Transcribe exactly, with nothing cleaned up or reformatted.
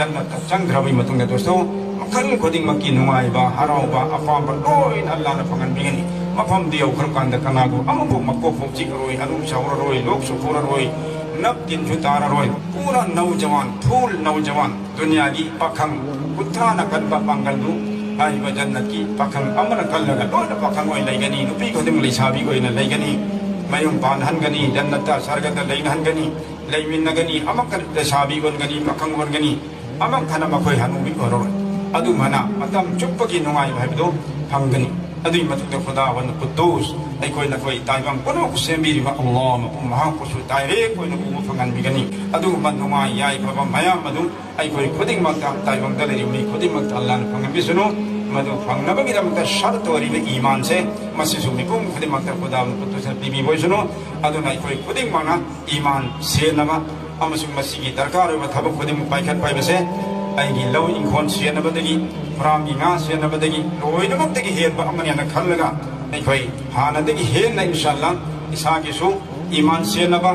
ꯖꯟꯅꯠꯇ ꯆꯪꯈ꯭ꯔꯕꯒꯤ ꯃꯇꯨꯡꯗ ꯗꯣꯁꯇꯣ, ꯃꯈꯜ ꯈꯨꯗꯤꯡꯃꯛꯀꯤ ꯅꯨꯡꯉꯥꯏꯕ, ꯍꯔꯥꯎꯕ, ꯑꯄꯥꯝꯕ ꯂꯣꯏꯅ ꯑꯜꯂꯥꯅ ꯐꯪꯍꯟꯕꯤꯒꯅꯤ꯫ ꯃꯐꯝꯗꯨ ꯌꯧꯈ꯭ꯔꯀꯥꯟꯗ ꯀꯅꯥꯒꯨꯝꯕ ꯑꯃꯐꯥꯎ ꯃꯀꯣꯛ ꯐꯥꯎ ꯆꯤꯛꯑꯔꯣꯏ, ꯑꯅꯨ ꯁꯥꯎꯔꯔꯣꯏ, ꯂꯣꯛ ꯁꯨꯈꯨꯔꯔꯣꯏ, ꯅꯞ ꯇꯤꯟꯁꯨ ꯇꯥꯔꯔꯣꯏ꯫ ꯄꯨꯔꯥ ꯅꯧꯖꯋꯥꯟ, ꯐꯨꯜ ꯅꯧꯖꯋꯥꯟ, ꯗꯨꯅꯤꯌꯥꯒꯤ ꯄꯥꯈꯪ ꯀꯨꯟꯊ꯭ꯔꯥꯅ ꯀꯟꯕ ꯄꯥꯡꯒꯜꯗꯨ ꯍꯥꯏꯔꯤꯕ ꯖꯟꯅꯠꯀꯤ ꯄꯥꯈꯪ ꯑꯃꯅ ꯀꯜꯂꯒ ꯂꯣꯏꯅ ꯄꯥꯈꯪ ꯑꯣꯏꯅ ꯂꯩꯒꯅꯤ꯫ ꯅꯨꯄꯤ ꯈꯨꯗꯤꯡ ꯂꯩꯁꯥꯕꯤ ꯑꯣꯏꯅ ꯂꯩꯒꯅꯤ꯫ ꯃꯌꯨꯝ ꯄꯥꯟꯍꯟꯒꯅꯤ, ꯖꯟꯅꯠꯇ ꯁꯔꯒꯗ ꯂꯩꯅꯍꯟꯒꯅꯤ꯫ ꯂꯩꯃꯤꯟꯅꯒꯅꯤ, ꯑꯃꯈꯛ ꯂꯩꯁꯥꯕꯤ ꯑꯣꯟꯒꯅꯤ, ꯄꯥꯈꯪ ꯑꯣꯟꯒꯅꯤ, ꯑꯃꯈꯛꯅ ꯃꯈꯣꯏ ꯍꯅꯨꯕꯤ ꯑꯣꯏꯔꯔꯣꯏ꯫ ꯑꯗꯨꯃꯥꯏꯅ ꯃꯇꯝ ꯆꯨꯞꯄꯒꯤ ꯅꯨꯡꯉꯥꯏꯕ ꯍꯥꯏꯕꯗꯨ ꯐꯪꯒꯅꯤ꯫ ꯑꯗꯨꯒꯤ ꯃꯇꯨꯡꯗ ꯈꯨꯗꯥ ꯋꯟ ꯀꯨꯗꯨꯁ, ꯑꯩꯈꯣꯏ ꯅꯈꯣꯏ ꯇꯥꯏꯕꯪ ꯄꯨꯝꯅꯃꯛꯄꯨ ꯁꯦꯝꯕꯤꯔꯤꯕ ꯑꯜꯂꯥꯍ ꯃꯄꯨ ꯃꯍꯥꯛꯄꯨꯁꯨ ꯗꯥꯏꯔꯦꯛ ꯑꯣꯏꯅ ꯎꯕ ꯐꯪꯍꯟꯕꯤꯒꯅꯤ꯫ ꯑꯗꯨꯒꯨꯝꯕ ꯅꯨꯡꯉꯥꯏ ꯌꯥꯏꯐꯕ ꯃꯌꯥꯝ ꯑꯗꯨ ꯑꯩꯈꯣꯏ ꯈꯨꯗꯤꯡꯃꯛꯇ, ꯇꯥꯏꯕꯪꯗ ꯂꯩꯔꯤꯕ ꯃꯤ ꯈꯨꯗꯤꯡꯃꯛꯇ ꯑꯜꯂꯥꯍꯅ ꯐꯪꯍꯟꯕꯤꯁꯅꯨ꯫ ꯃꯗꯨ ꯐꯪꯅꯕꯒꯤꯗꯃꯛꯇ ꯁꯔꯠ ꯑꯣꯏꯔꯤꯕ ꯏꯃꯥꯟꯁꯦ, ꯃꯁꯤꯁꯨ ꯃꯤꯄꯨꯝ ꯈꯨꯗꯤꯡꯃꯛꯇ ꯈꯨꯗꯥ ꯋꯟ ꯀꯨꯗꯨꯁꯅ ꯄꯤꯕꯤꯕ ꯑꯣꯏꯁꯅꯨ꯫ ꯑꯗꯨꯅ ꯑꯩꯈꯣꯏ ꯈꯨꯗꯤꯡꯃꯛꯅ ꯏꯃꯥꯟ ꯁꯦꯟꯅꯕ ꯑꯃꯁꯨꯡ ꯃꯁꯤꯒꯤ ꯗꯔꯀꯥꯔ ꯑꯣꯏꯕ ꯊꯕꯛ ꯈꯨꯗꯤꯡꯃꯛ ꯄꯥꯏꯈꯠꯄ ꯍꯥꯏꯕꯁꯦ ꯑꯩꯒꯤ ꯂꯧ ꯏꯪꯈꯣꯜ ꯁꯦꯟꯅꯕꯗꯒꯤ, ꯐꯥꯔꯝꯒꯤ ꯉꯥ ꯁꯦꯟꯅꯕꯗꯒꯤ ꯂꯣꯏꯅꯃꯛꯇꯒꯤ ꯍꯦꯟꯕ ꯑꯃꯅꯦꯅ ꯈꯜꯂꯒ ꯑꯩꯈꯣꯏ ꯍꯥꯟꯅꯗꯒꯤ ꯍꯦꯟꯅ ꯏꯟꯁꯥꯜꯂꯥ ꯏꯁꯥꯒꯤꯁꯨ ꯏꯃꯥꯟ ꯁꯦꯟꯅꯕ,